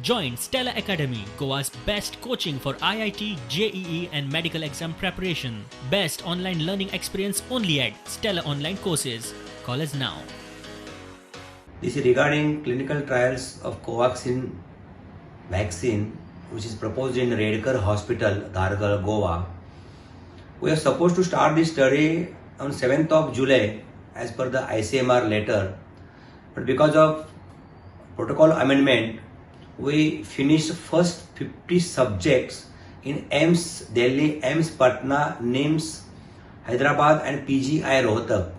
Join Stella Academy, Goa's best coaching for IIT, JEE, and medical exam preparation. Best online learning experience only at Stella Online Courses. Call us now. This is regarding clinical trials of Covaxin vaccine, which is proposed in Redkar Hospital, Dhargal, Goa. We are supposed to start this study on 7th of July as per the ICMR letter, but because of protocol amendment, we finished first 50 subjects in AIIMS Delhi, AIIMS Patna, NIMS, Hyderabad and PGI Rohtak.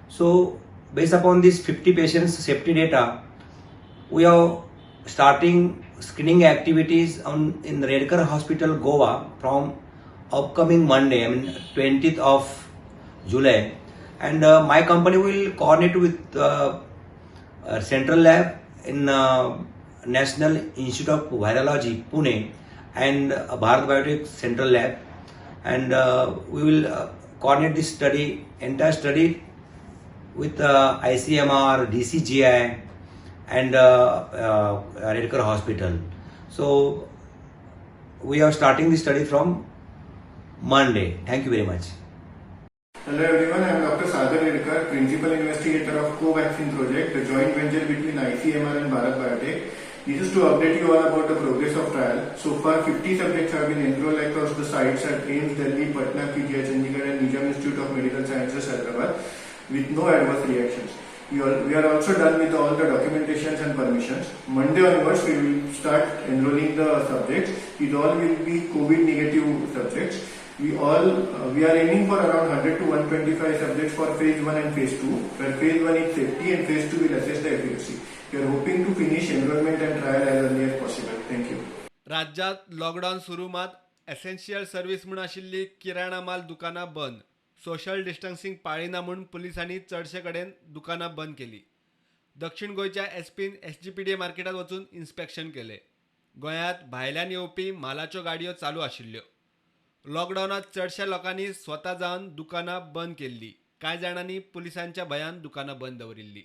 So based upon these 50 patients safety data, we are starting screening activities on in Redkar Hospital, Goa from upcoming Monday, I mean 20th of July, and my company will coordinate with Central Lab in National Institute of Virology, Pune, and Bharat Biotech Central Lab, and we will coordinate this study, entire study with ICMR, DCGI, and Redkar Hospital. So we are starting the study from Monday. Thank you very much. Hello everyone, I am Dr. Sagar Redkar, Principal Investigator of Covaxin project, the joint venture between ICMR and Bharat Biotech. This is to update you all about the progress of trial. So far, 50 subjects have been enrolled across the sites at AIIMS Delhi, Patna, PGI Chandigarh and Nizam Institute of Medical Sciences, Hyderabad, with no adverse reactions. We are also done with all the documentations and permissions. Monday onwards, we will start enrolling the subjects. It all will be COVID negative subjects. We are aiming for around 100 to 125 subjects for phase 1 and phase 2, where phase 1 is safety and phase 2 will assess the efficacy. We are hoping to finish enrollment and trial as early as possible. Thank you. राज्यांत lockdown सुरू, मात essential service म्हूण आशिल्ली किराणा माल दुकानां बंद. Social distancing पाळिना म्हूण पुलिसांनी चडशे कडेन दुकानां बंद केली. दक्षिण गोंयच्या एसपीन एसजीपीडीए मार्केटात वचून इन्स्पेक्शन केलें. गोंयांत भायल्यान येवपी मालाच्यो गाडयो चालू आशिल्ल्यो. लॉकडावनांत चडश्या लोकांनी स्वता जावन दुकानां बंद केल्लीं. कांय जाणांनी पुलिसांच्या भंयान दुकानां बंद दवरिल्लीं.